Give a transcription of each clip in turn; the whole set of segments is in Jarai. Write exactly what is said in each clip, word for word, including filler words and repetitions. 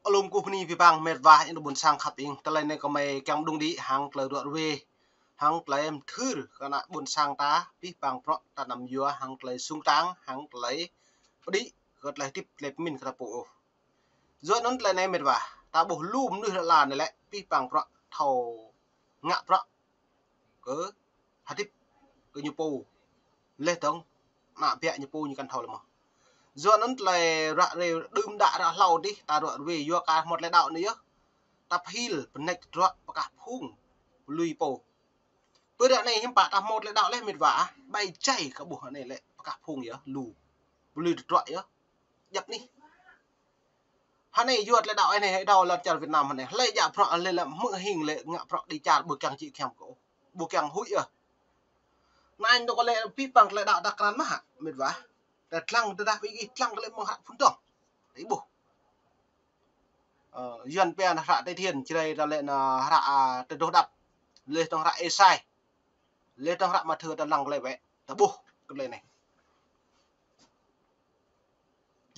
Alum kơ bơni abih bang met wa, ơ ƀôn sang khăp ing. Tơlơi anai kơmơi kiăng pơđŭng đĭ hăng tơlơi ruă ruê, hăng tơlơi mơthưr kơ ană ƀôn sang ta, abih bang bruă ta anăm yua hăng tơlơi sung tang, hăng tơlơi pơđĭ kơ tơlơi hơdip, tơlơi pơmĭn kơ ta pô ôh. Yua anŭn tơlơi anai met wa, ta ƀuh lu mơnuih lŏn ala anai lĕ abih bang bruă thâo ngă bruă kơ hơdip kơ ñu pô. Laih dơ̆ng ană ƀă ñu pô ñu kăn thâo lơi mơ̆n. Yua anŭn tơlơi ruă ruê đưm đă ră hlâo adih ta ruă ruê yua kơ hmâo tơlơi đaŏ anai yơh. Ta pơhil pơnĕč tơdruă pơkah phung lui pô. Pơ ră anai hiư̆m pă ta hmâo tơlơi đaŏ laih met wa ah, ƀai jai kơ ƀuh anai lĕ pơkah phung yơh, lu. Pơlui tơdruă yơh. Djăp anih. Hơnai yua tơlơi đaŏ anai, ơ đaŏ lŏn čar Việt Nam hơnai. Hlơi djă bruă lĕ lĕ hmư̆ hing lĕ ngă bruă đi čar ƀu kiăng čĭ kiăng kơ ôh. Ƀu kiăng huĭ yơh. Anŭn dŏ kơ lĕ abih bang tơlơi đaŏ ta krăn mơ̆n hă, met wa. Ta lăng tơdah ƀing ih lăng kơ lĕ mơ̆ng hră phŭn dŏng. Ih ƀuh. Ơ, Yuan pia anŭn hră Tây Thiên, Jrai ta lĕ anŭn hră, a, Tơdruh Đăp. Laih dơ̆ng hră Êsai. Laih dơ̆ng hră Mathiơ ta lăng kơ lĕ wĕ. Ta ƀuh kơ lĕ anai.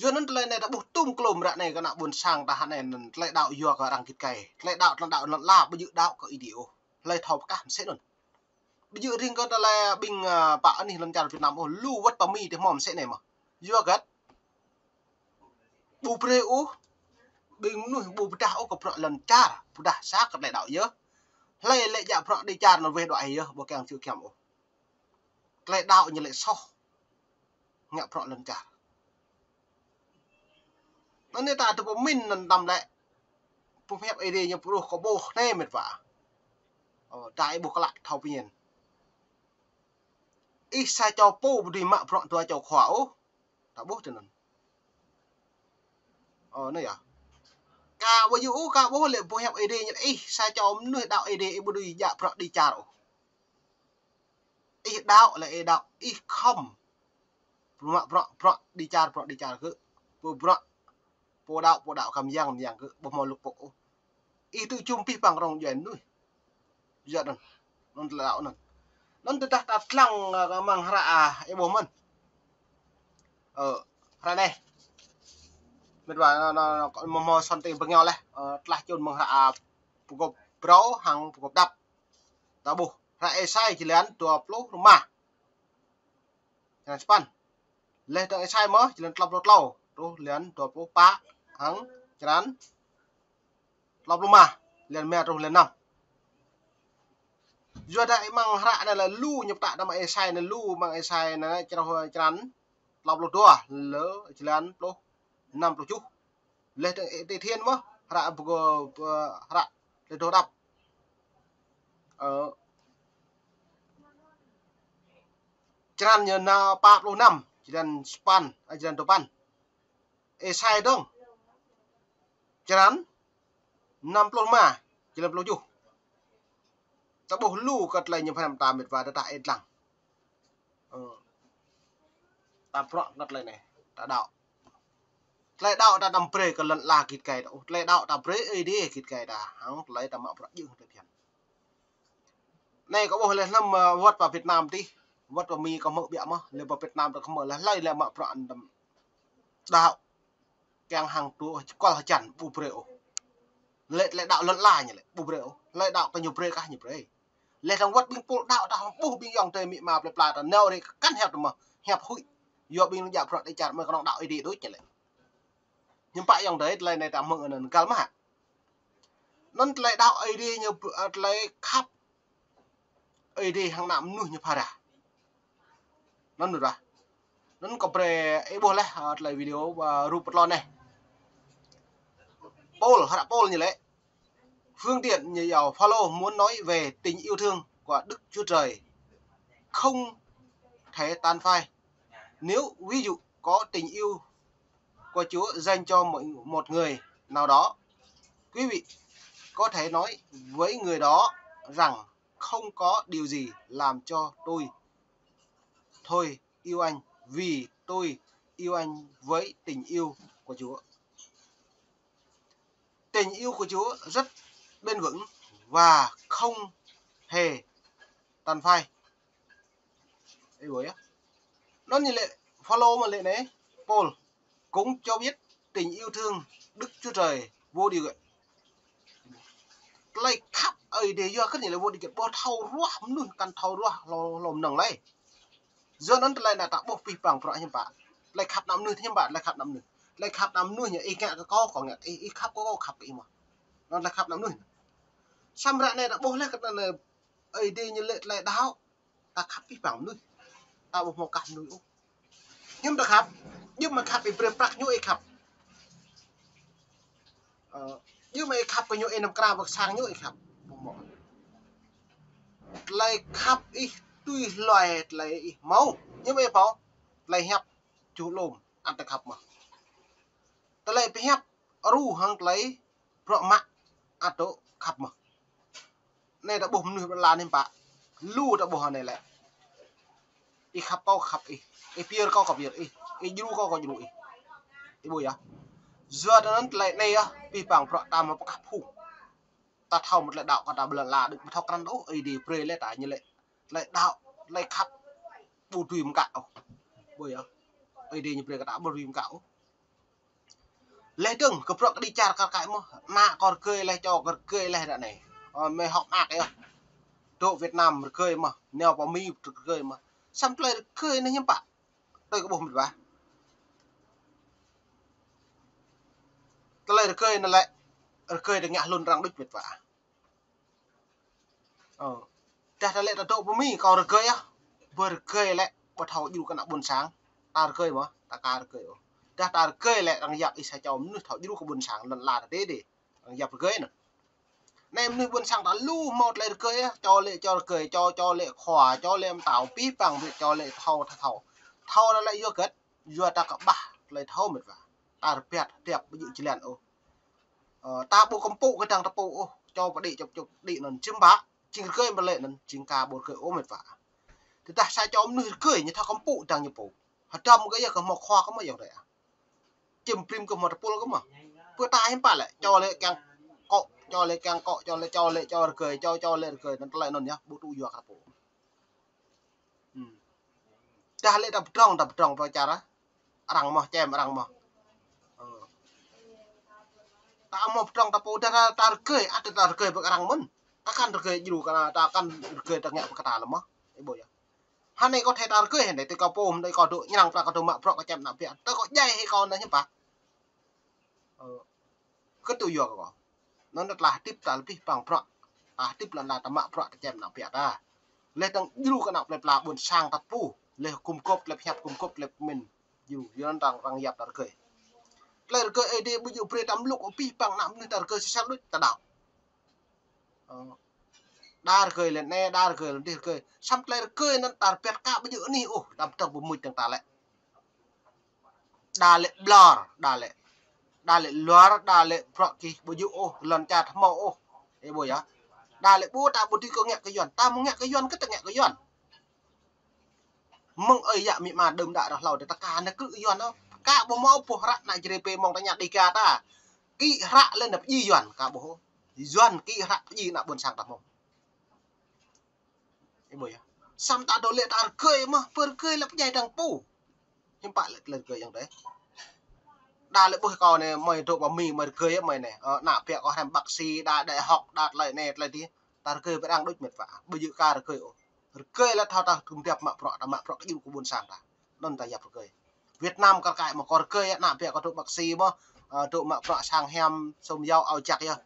Yua anŭn tơlơi anai ta ƀuh tum klôm ră anai kơ ană ƀôn sang ta hơnai anŭn tơlơi đaŏ yua kơ arăng git gai. Tơlơi đaŏ, tơlơi đaŏ lŏn ala ƀu djơ̆ đaŏ kơ Ơi Adai ôh. Hlơi thâo pơkah mơsĕ anŭn. Ƀu djơ̆ ring kơ tơlơi ƀing, a, pă anih lŏn čar Việt Nam ôh, lu wơ̆t pơ Mi tih hmâo mơsĕ anai mơ̆n. Yua hơget? Ƀu brơi ôh ƀing mơnuih ƀu pơdah ôh kơ bruă lŏn čar, pơdah sa kơ tơlơi đaŏ yơh. Hlơi lĕ djă bruă đi čar anŭn weh đuaĭ yơh, ƀu kiăng čư̆ kiăng ôh. Tơlơi đaŏ ñu lĕ soh ngă bruă lŏn čar. Anŭn anai ta tŭ pơmĭn anŭn tơm lĕ. Pơhiăp Ơi Adai ñu pơruh kơ ƀuh anai met wa. Ơ, ta ih ƀuh klă thâo pơñen. Ih sa čô pô ƀu dưi mă bruă dua čô khua ôh. Ta ƀuh tui anŭn. Ơ, anai yơh. Ka ƀu djơ̆ ôh, ka ƀuh lĕ pơhiăp Ơi Adai ñu ih sa čô mơnuih đaŏ Ơi Adai ih ƀu dưi djă bruă đi čar ôh. Ih đaŏ lĕ ih đaŏ, ih khŏm. Bruă, bruă, bruă đi čar, bruă đi čar kơ. Pô bruă, pô đaŏ, pô đaŏ, khŏm yang, yang kơ, ƀu hmâo lŭk pŏk ôh. Ih tŭ jum abih bang rŏng djuai mơnuih. Yua anŭn. Anŭn tơlơi đaŏ anŭn. Anŭn tơdah ta lăng, a, kơ mơ̆ng hră, a, ih ƀuh mơ̆n. Ơ, hră anai. Met wa, anŭn, anŭn, anŭn, mơ̆, mơ̆ son tơ̆ng bơngeo laih. Ơ, tơlah čun mơ̆ng hră, a, Pơgop Phrâo hăng Pơgop Đăp. Ta ƀuh hră Êsai jơlan dua pluh rơma. Jơlan sapăn. Laih dơ̆ng Êsai mơ̆ jơlan klâo pluh klâo truh jơlan dua pluh pă hăng jơlan klâo pluh rơma, jơlan rơma truh jơlan năm. Yua dah mơ̆ng hră anai lĕ lu ñu pơtă đăm Êsai anai lu mơ̆ng Êsai anai črâo jơlan klâo pluh dua lơ jơlan pluh năm pluh tơjuh. Laih dơ̆ng Ê-, Tây Thiên mơ̆, hră bơgô, bơ-, hră Tơdruh Đăp. Ơ. Črăn ñu na pă pluh năm, jơlan sapăn, a, jơlan duapăn. Êsai dơ̆ng. Črăn năm pluh rơma, jơlan pluh tơjuh. Ta ƀuh lu kơ tơlơi ñu pơhrăm ta met wa tơdah ih lăng. Ơ. Ta bruă kơ tơlơi anai, ta đaŏ. Tơlơi đaŏ ta anăm brơi kơ lŏn ala git gai ta ôh. Tơlơi đaŏ ta brơi Ơi Adai git gai ta. Hăng tơlơi ta mă bruă djơ̆ tơlơi phiăn. Anai kơ ƀuh laih anăm, ơ, wơ̆t pơ Việt Nam tih. Wơ̆t pơ Mi kơ hmư̆ biă mơ̆. Laih pơ Việt Nam ta kơ hmư̆ laih hlơi lĕ mă bruă anăm đaŏ. Kiăng hăng tŭ čơkol hơjăn ƀu brơi ôh. Lĕ tơlơi đaŏ lŏn ala ñu lĕ ƀu brơi ôh. Tơlơi đaŏ kơ ñu brơi kah ñu brơi. Laih dơ̆ng wơ̆t ƀing pô đaŏ ta hăng ƀuh ƀing ayŏng adơi amĭ ama plơi pla ta nao rê kăn hiăp tơ mơ̆ hiăp huĭ. Yua ƀing djă bruă đi čar mơ̆ kơnơ̆ng đaŏ Ơi Adai đôč ñu lĕ. Hiư̆m pă ayŏng adơi tơlơi anai ta hmư̆ anŭn găl mơ̆. Anŭn tơlơi đaŏ Ơi Adai ñu, ơ, tơlơi khăp Ơi Adai hăng ană mơnuih ñu phara. Anŭn met wa. Anŭn kơ brơi ih ƀuh laih, ơ, tơlơi video, ơ, rup pơtlon anai. Pôl, hră Pôl ñu lĕ. Phương Tiện ñu iâu Phaolô muốn nói về tình yêu thương của Đức Chúa Trời không thể tan phai. Nếu ví dụ có tình yêu của Chúa dành cho một, một người nào đó, quý vị có thể nói với người đó rằng không có điều gì làm cho tôi thôi yêu anh, vì tôi yêu anh với tình yêu của Chúa. Tình yêu của Chúa rất bền vững và không hề tan phai. Ê, ủa ya? Anŭn ñu lĕ Phaolô mơ̆ lĕ anai, Pôl cũng cho biết tình yêu thương Đức Chúa Trời Vô điều kiện. Tơlơi khăp Ơi Adai yua kơ ñu lĕ vô điều kiện. Ƀu thâo ruah mơnuih, kăn thâo ruah hlô, hlô mơnơ̆ng lơi. Yua anŭn tơlơi anai ta ƀuh pih pang bruă hiư̆m pă. Tơlơi khăp ană mơnuih hiư̆m pă, tơlơi khăp ană mơnuih. Tơlơi khăp ană mơnuih ñu ih ngă kơ kâo, kâo ngă kơ ih, ih khăp kơ kâo, kâo khăp kơ ih mơ̆n. Anŭn tơlơi khăp ană mơnuih. Samơ̆ ră anai ta ƀuh laih kơ anai Ơi Adai ñu lĕ tơlơi đaŏ. Ta khăp pih pang mơnuih. Ta ƀu hmâo kah mơnuih ôh. Hiư̆m ta khăp? Hiư̆m mă khăp ih brơi prăk ñu ih khăp. Ơ, hiư̆m ih khăp kơ ñu ih năm kra ƀơi sang ñu ih khăp. Ƀu hmâo. Tơlơi khăp ih tui hluai tơlơi ih hmâo. Hiư̆m ih hmâo? Tơlơi hiăp čuh lŏm, ăt ta khăp mơ̆n. Tơlơi pơhiăp ru hăng tơlơi bruă mă ăt dŏ khăp mơ̆n. Anai ta ƀuh mơnuih ƀơi lŏn anai hiư̆m pă. Lu ta ƀuh anai lĕ. Ih khăp kâo, kâo khăp ih. Ih pơyơr kâo, kâo pơyơr ih. Ih djru kâo, kâo djru ih. Ih ƀuh yơh. Yua anŭn tơlơi anai yơh, pih pang bruă ta mă pơkă phung. Ta thâo mơ̆ tơlơi đaŏ kơ ta ƀơi lŏn anai đôč ƀu thâo krăn ôh, Ơi Adai brơi lĕ ta ñu lĕ tơlơi đaŏ, tơlơi khăp ƀu dưi mơkă ôh. Ƀuh yơh. Ơi Adai ñu brơi kơ ta ƀu dưi mơkă ôh. Laih dơ̆ng, kơ bruă kơđi čar kar kaĭ mơ̆n, ană kâo rơgơi laih, čô kâo rơgơi laih ră anai. Ơ, mơi hŏk mơak yơh. Dŏ Việt Nam rơgơi mơ̆n, nao pơ Mi rơgơi mơ̆n. Samơ̆ tơlơi rơgơi anai hiư̆m pă. Tui kơ ƀuh mĕt wa. Tơlơi rơgơi anai lĕ, rơgơi tơngă hlŭn arăng đôč mĕt wa. Ơ. Dah ta lĕ ta dŏ pơ Mi kâo rơgơi ah. Ƀu rơgơi lĕ ƀu thâo djru kơ ană ƀôn sang. Ta rơgơi mơ̆n, ta ka rơgơi ôh. Dah ta rơgơi lĕ arăng yap ih sa čô mơnuih thâo djru kơ ƀôn sang lŏn ala ta dêh dêh. Arăng yap rơgơi anŭn. Anai mơnuih ƀôn sang ta lu hmâo tơlơi rơgơi ah, čô lĕ čô rơgơi, čô, čô lĕ khua, čô lĕ mơtao, pih pang brơi čô lĕ thâo, thâo, thâo. Thâo anŭn lĕ yua hơget, yua ta kơƀah tơlơi thâo mĕt wa. Ta rơbat hơdip ƀu djơ̆ jơlan ôh. Ơ, ta ƀu kơmpŭ kơdang ta pô ôh, čô pơđĭ, čô, čô pơđĭ anŭn jing ƀă, jing rơgơi mơ̆ lĕ anŭn, jing ka ƀu rơgơi ôh mĕt wa. Tơdah sa čô mơnuih rơgơi ñu thâo kơmpŭ kơdang ñu pô. Hơdôm kơ yơh kơ hmâo khua kơ mơ̆ yơh rĕ. Čim prim kơ hmâo tơpul kơ mơ̆. Pơ ta hiư̆m pă lĕ, čô lĕ kiăng kŏ, čô lĕ kiăng kŏ, čô lĕ, čô lĕ, čô rơgơi, čô, čô lĕ rơgơi, anŭn tơlơi anŭn yơh, ƀu tŭ yua kơ ta pô. Hmm. Dah lĕ ta pơdrŏng, ta pơdrŏng pơ čar ah. Arăng mơ̆n, čem arăng mơ̆n. Ơ. Ta mơ̆ pơdrŏng ta pô dah ta, ta rơgơi, ăt ta rơgơi ƀơi arăng mơ̆n. Ta kăn rơgơi djru kơ anai, ta kăn rơgơi ta ngă pơkă ta lĕ mơ̆n. Ih ƀuh yơh. Hơnai kâo thâo ta rơgơi hơnai, tui kâo pô, hơnai kâo dŏ ñrăng prăk, kâo dŏ mă prăk, kâo čem ană ƀiă. Ta kâo djai hĭ kâo anai hiư̆m pă. Ơ. Kơ tui yua kơ kâo. Anŭn ta hơdip ta lĕ pih pang bruă. Ta hơdip lŏn ta mă bruă ta čem ană ƀiă ta. Laih dơ̆ng djru kơ ană plơi pla ƀôn sang ta pô. Laih gum gôp, laih pơhiăp gum gôp, laih pơmĭn. Djru, yua anŭn arăng, arăng yap ta rơgơi. Tơlơi rơgơi Ơi Adai ƀu djơ̆ brơi ta mlŭk ôh, pih pang ană mơnuih ta rơgơi sơsel đôč ta đaŏ. Ơ. Đa rơgơi lĕ anai, đa rơgơi lĕ dih rơgơi. Samơ̆ tơlơi rơgơi anŭn ta rơbat ka ƀu djơ̆ anih ôh, đăm tơ̆ng pơmŭt dơ̆ng ta lĕ. Đa lĕ ƀlŏr, đa lĕ. Đa lĕ luar, đa lĕ bruă kih ƀu djơ̆ ôh, lŏn čar hmâo ôh. Ih ƀuh yơh. Đa lĕ ƀu ta ƀu dưi kơ ngă kơ Yuan. Ta mơ̆ ngă kơ Yuan, kơ ta ngă kơ Yuan. Mơ̆ng ơi yă amĭ ama đưm đă rơh hlâo ta ka anai krư̆ Yuan ôh. Ka ƀu hmâo ƀuh hră ană Jrai pê mơ̆ng ta ñă Dega ta. Kĭ hră lĕ ană pơdjai Yuan, ka ƀuh ôh. Yuan kĭ hră pơdjai ană ƀôn sang ta mơ̆n. Ih ƀuh yơh. Samơ̆ ta dŏ lĕ ta rơgơi mơ̆n, pơ rơgơi lĕ pơdjai dơ̆ng pô. Hiư̆m pă lĕ tơlơi rơgơi ayŏng adơi. Đa lĕ ƀuh kâo anai, mơi dŏ pơ Mi, mơi rơgơi yơh mơi anai. Ơ, ană ƀiă kâo hrăm bác sĩ, đa đại học, đa tơlơi anai, tơlơi adih. Ta rơgơi pơrăng đôč mĕt wa. Ƀu djơ̆ ka rơgơi ôh. Rơgơi lĕ thâo ta tơgŭm hơdip mă bruă, ta mă bruă kơ djru kơ ƀôn sang ta. Anŭn ta yap rơgơi. Việt Nam kar kaĭ mơ̆ kâo rơgơi, ană ƀiă kâo dŏ bác sĩ mơ̆, ơ, dŏ mă bruă sang hiam, sum yao ao jak yơh.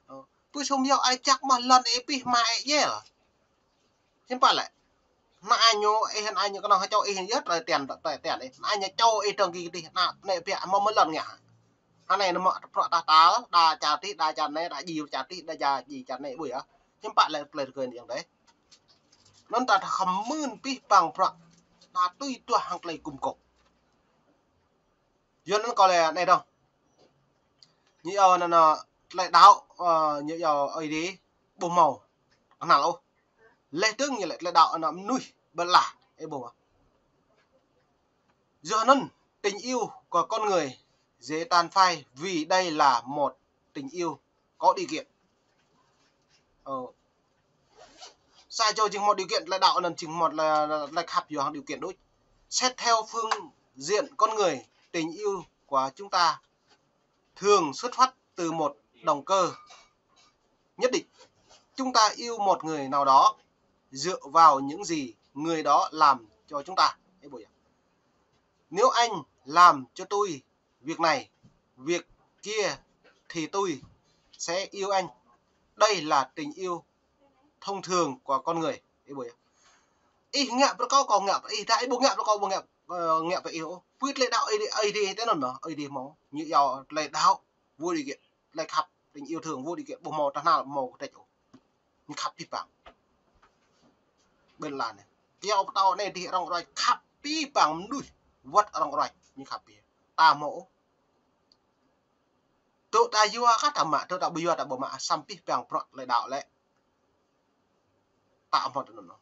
Ơ, pơ sum yao ao jak mơ̆ lŏn ih pih mă ih djel. Hiư̆m pă lĕ. Ană ñu, ih ană ñu kơnơ̆ng hơčâo ih yơh, tơlơi tian, tơlơi tian ih. Ană ñu čô ih dơ̆ng kơ dih, ană, ană ƀiă mơ̆ mơ̆ lŏn ngă. Hơnai anŭn mă bruă ta tal, đa čar dih, đa čar anai, đa djai čar dih, đa djai, djai čar anai, ƀuh yơh. Hiư̆m pă lĕ tơlơi rơgơi anai ayŏng adơi. Anŭn ta khŏm mưn pih pang bruă. Ta tui duah hăng tơlơi gum gôp. Yua anŭn kâo lĕ anai dơ̆ng. Ñu yua anŭn, anŭn tơlơi đaŏ, ơ, ñu yua Ơi Adai ƀu hmâo kơnăl ôh. Laih dơ̆ng ñu lĕ tơlơi đaŏ ană mơnuih ƀơi lŏn. Ih ƀuh mơ̆. Yua anŭn, tình yêu của con người dễ tan phai vì đây là một tình yêu có điều kiện. Ơ. Sa čô jing một điều kiện, tơlơi đaŏ anŭn jing một là, là, là khăp yua hăng điều kiện đôč. Xét theo phương diện con người, tình yêu của chúng ta thường xuất phát từ một động cơ nhất định. Chúng ta yêu một người nào đó dựa vào những gì người đó làm cho chúng ta. Ơ, ƀuh yơh. Nếu anh làm cho tôi việc này, việc kia thì tôi sẽ yêu anh. Đây là tình yêu thông thường của con người. Ơ, ƀuh yơh. Ih ngă brơi kâo, kâo ngă brơi ih, dah ih ƀu ngă brơi kâo, ƀu ngă, ơ, ngă brơi ih ôh. Pui tơlơi đaŏ Ơi Adai, Ơi Adai tui anŭn mơ̆n, Ơi Adai hmâo. Ñu iâu tơlơi đaŏ, ƀu djơ̆, tơlơi khăp, tình yêu thương, ƀu djơ̆, ƀu hmâo tơhnal, ƀu hmâo kơtĕč ôh. Ñu khăp abih bang. Ƀơi lŏn anai. Kiaŏ pơtao anai dih arăng ruai khăp abih bang mơnuih wơ̆t arăng ruai. Ñu khăp abih. Ta hmâo ôh. Tơdah ta yua kah ta mă, tơdah ta ƀu yua ta ƀu mă, samơ̆ abih bang bruă tơlơi đaŏ lĕ. Ta hmâo tui anŭn.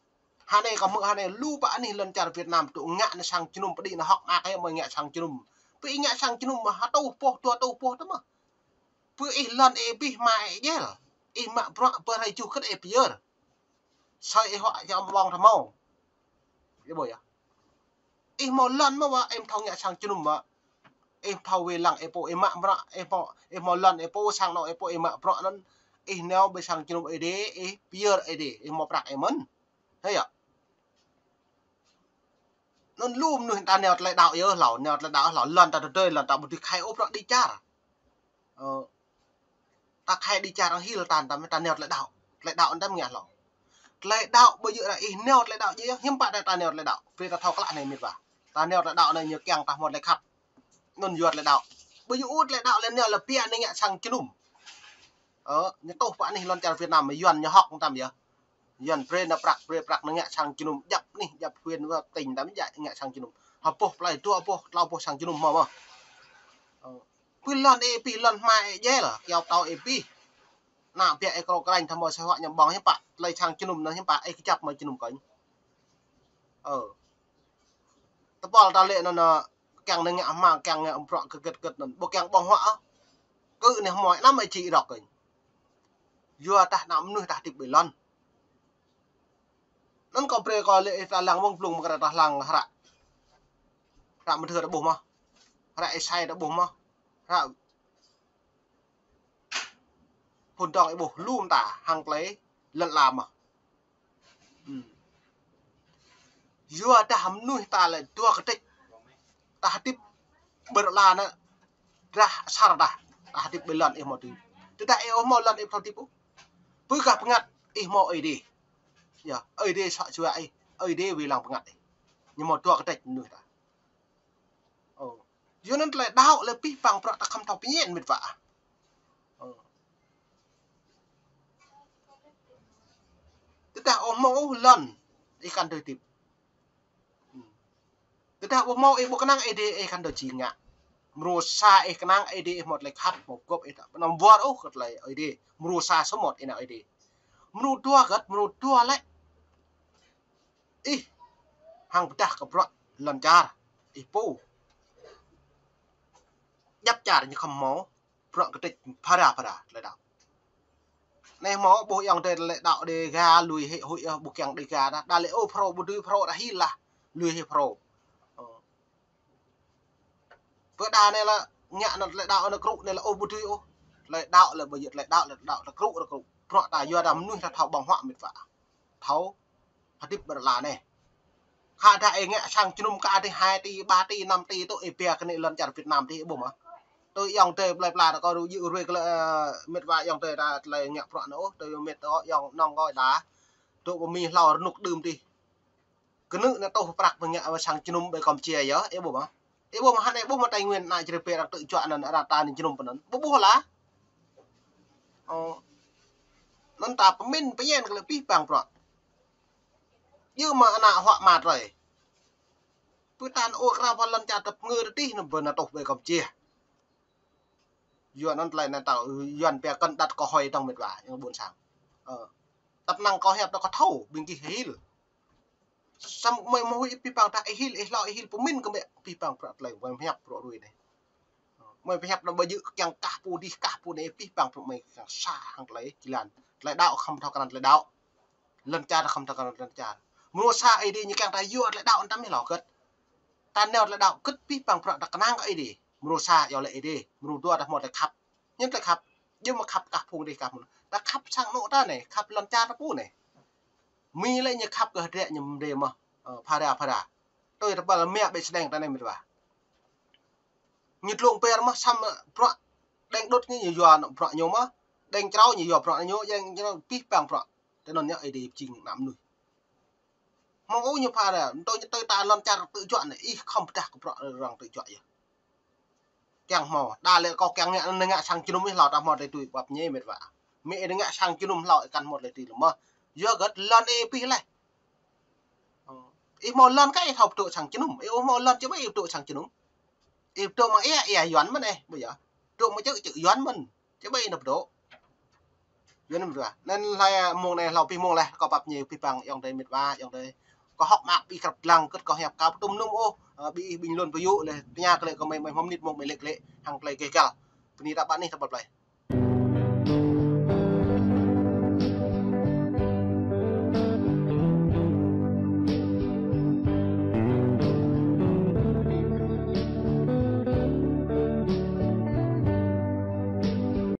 Hơnai kâo hmư̆ hơnai lu pơ anih lŏn čar Việt Nam tŭ ngă anai sang jơnum pơđĭ anai hŏk ană kơ mơi ngă sang jơnum. Pơ ih ngă sang jơnum mơ̆, ha tuh boh, dua tuh boh tơ mơ̆. Pơ ih lŏn ih abih hmua ih djel. Ih mă bruă pơ rai juh kơ̆t ih pơyơr. Sơi ih huă jăm ƀơ̆ng tơ hmâo. Ơ, ƀuh yơh. Ih hmâo lŏn mơ̆ wă, ih thâo ngă sang jơnum wă. Ih thâo wai lăng ih pô, ih mă bruă, ih hmâo, ih hmâo lŏn ih pô, sang anŏ ih pô, ih mă bruă anŭn. Ih nao ƀơi sang jơnum Ơi Adai, ih pơyơr Ơi Adai, ih hmâo prăk ih mơ̆n. Hă yơh. Anŭn lu mơnuih ta nao tơlơi đaŏ yơh hlâo, nao tơlơi đaŏ hlâo, lŏn ta tơdơi, lŏn ta ƀu dưi khai ôh bruă đĭ čar. Ơ, ta khai đĭ čar arăng hil ta, ta, ta nao tơlơi đaŏ. Tơlơi đaŏ anŭn ta ngă hlâo. Tơlơi đaŏ ƀu djơ̆ dah ih nao tơlơi đaŏ djơ̆, hiư̆m pă dah ta nao tơlơi đaŏ. Brơi ta thâo klă anai mĭt wa. Ta nao tơlơi đaŏ anai ñu kiăng ta hmâo tơlơi khăp. Anŭn yua tơlơi đaŏ. Ƀu djơ̆ ôh tơlơi đaŏ lĕ nao lĕ biă anai ngă sang jơnum. Ơ, ñu tuh pơ anih lŏn čar Việt Nam, Yuan ñu hŏk tam yơh. Yuan brơi anai prăk, brơi prăk anai ngă sang jơnum, djăp anih, djăp huyện wă tỉnh tam djăp ngă sang jơnum. Ha boh plơi, dua boh, klâo boh sang jơnum hmâo mơ̆. Ơ. Pơ lŏn ih abih, lŏn hmua ih djel, kiaŏ pơtao ih abih. Ană ƀiă ih krô krañ tơ hmâo sơi huă ñu ƀơ̆ng hiư̆m pă, tơlơi sang jơnum anŭn hiư̆m pă, ih kơjăp mơ̆ jơnum kơnh. Ơ. Tơpul ta lĕ anŭn, ơ, kiăng anai ngă hmua, kiăng ngă bruă kơ gĕt gĕt anŭn. Ƀu kiăng ƀơ̆ng huă ôh. Kơ anai hmâo anăm ih či rŏk kơnh. Yua dah ană mơnuih ta hơdip ƀơi lŏn. Anŭn kâo brơi kâo lĕ ih ta lăng mơ̆ng blung mơ̆ng krah ta lăng hră. Hră Mơthơ ta ƀuh mơ̆. Hră Êsai ta ƀuh mơ̆. Hră Phŭn Dŏng ih ƀuh lu mơta hăng tơlơi lŏn ala mơ̆. Hm. Yua dah mơnuih ta lĕ dua kơtĕč. Ta hơdip ƀơi lŏn anai drah asar dah. Ta hơdip ƀơi lŏn ih hmâo dưi. Tơdah ih ƀu hmâo lŏn ih ƀu thâo hơdip ôh. Pơ gah bơngăt ih hmâo Ơi Adai. Yơh, Ơi Adai suă jua ih, Ơi Adai wai lăng bơngăt ih. Ñu hmâo dua kơtĕč mơnuih ta. Ơ. Yua anŭn tơlơi đaŏ lĕ abih bang bruă ta khŏm thâo pơñen mĭt wa. Ơ. Tơdah ƀu hmâo ôh lŏn, ih kăn dưi hơdip. Tơdah ƀu hmâo, ih ƀu kơnang Ơi Adai, ih kăn dưi či ngă. Mrô sa ih kơnang Ơi Adai, ih hmâo tơlơi khăp, hmâo gŏp, ih ta ƀu anăm wơr ôh kơ tơlơi Ơi Adai. Mrô sa samơ̆ ih nao Ơi Adai. Mrô dua gĕt, mrô dua lĕ. Ih hăng pơdah kơ bruă lŏn čar, ih pô. Djăp čar ñu khŏm hmâo bruă kơtĕč phara phara tơlơi đaŏ. Anai hmâo ƀuh ayŏng adơi tơlơi đaŏ Đêga lui hĭ huĭ yơh, ƀu kiăng Đêga dah. Đa lĕ ôh Phrô, ƀu dưi Phrô dah hil lah. Lui hĭ Phrô. Ơ. Pơ đa anai lĕ ngă anŭn tơlơi đaŏ anŭn krŭ anai lĕ ôh ƀu dưi ôh. Tơlơi đaŏ lĕ ƀu djơ̆ tơlơi đaŏ lĕ đaŏ tơlơi krŭ, tơlơi krŭ. Bruă ta yua dah mơnuih ta thâo ƀơ̆ng huă mĭt wa. Thâo hơdip ƀơi lŏn ala anai. Khă dah ih ngă sang jơnum kơ adih hai tỉ, ba tỉ, năm tỉ tŭ ih pia kơ anai lŏn čar Việt Nam dih ƀuh mơ̆. Tui ayŏng adơi plơi pla ta kâo djơ̆ ruai kơ lĕ, ơ, mĭt wa ayŏng adơi ta tơlơi ngă bruă anŭn ôh, tui mĭt ta ayŏng nong kâo ta. Tŭ pơ Mi hlâo rơnŭk đưm dih. Kơnư̆ anai tuh prăk pơngă wă sang jơnum ƀơi Kampuchia yơh, ih ƀuh mơ̆. Ih ƀuh mơ̆ hơnai ƀuh mơ̆ Tây Nguyên ană Jrai pĕ arăng tŭ juă anŭn arăng ta anai jơnum pơ anŭn. Ƀu ƀuh lah. Ơ. Anŭn ta pơmĭn pơñen kơ lĕ abih bang bruă. Yua mơ̆ ană huă mă trơi. Pơtăn ôh krao pơ lŏn čar tơpă ngơ tơdih anŭn ƀơi anŭn tuh ƀơi Kampuchia. Yua anŭn tơlơi anai ta Yuan pia kơnăt kơ hơi dong mĭt wa, ayŏng ƀôn sang. Ơ. Tăp năng kâo hiăp ta kâo thâo, ƀing gih hil. Samơ̆ mơi mơ̆ huĭ abih bang dah ih hil, ih hlâo ih hil pơmĭn kơ mơi abih bang bruă tơlơi mơi pơhiăp bruă rui anai. Mơi pơhiăp anŭn ƀu djơ̆ kiăng kah pô dih kah pô anai abih bang bruă mơi kiăng sa hăng tơlơi jơlan. Tơlơi đaŏ khŏm thâo krăn tơlơi đaŏ. Lŏn čar khŏm thâo krăn lŏn čar. Mrô sa Ơi Adai ñu kiăng ta yua tơlơi đaŏ anŭn ta mĭn hlâo gĕt. Ta nao tơlơi đaŏ gĕt abih bang bruă ta kơnang kơ Ơi Adai. Mrô sa yua lĕ Ơi Adai. Mrô dua ta hmâo tơlơi khăp. Ñu tơlơi khăp. Yua mơ̆ khăp kah phung rih kah mơ̆n. Ta khăp sang anŏ ta anai, khăp lŏn čar ta pô anai. Mi lĕ ñu khăp kơ hơdră ñu mdê mơ̆. Ơ, phara, phara. Tui ta pơl mia ƀĕ sneng ta anai mĭt wa. Ñu tlung per mơ̆ săm bruă đeng đŭt ñu, ñu yua bruă ñu mơ̆. Đeng črâo ñu yua bruă ñu, yang ñu pih pang bruă. Tơ anŭn ñu ơi đi jing ană mơnuih. Hmâo ôh ñu phara, ntô ñu tui ta lŏn čar tơjuă anai, ih khŏm pơdah kơ bruă arăng tơjuă yơh. Kiăng hmâo, đa lĕ kâo kiăng ngă, ngă sang jơnum ih hlâo ta hmâo tơlơi tui pap ñe mĭt wa. Mĭ ih ngă sang jơnum hlâo ih kăn hmâo tơlơi tui lơ̆m mơ̆. Yua hơget lŏn ih pih laih. Ih hmâo lŏn kơ ih thâo pơtŭ sang jơnum, ih ƀu hmâo lŏn či ƀai ih pơtŭ sang jơnum. Ih pơtŭ mơ̆ng ia, ia yuan mơ̆n ih, ƀu yơh. Pơtŭ mơ̆ng čư̆, čư̆ yuan mơ̆n. Či ƀai ih pơtŭ. Yuan mơ̆n wa. Anŭn hlâo mông anai hlâo pih mông laih, kâo pap ñe pih pang ayŏng adơi mĭt wa, ayŏng adơi. Kâo hơ̆k mơak ƀing krăp lăng kơ̆t kâo hiăp kâo pơtŭm nŭm ôh, ơ, ƀing ih ƀing lŏn pơyŭ lĕ, tơña kơ lĕ kơ mơi mơi hmâo mơnit mông mơi lĕ kơ lĕ, hăng tơlơi gêh gal. Bơni ta ƀă anih ta pơplai.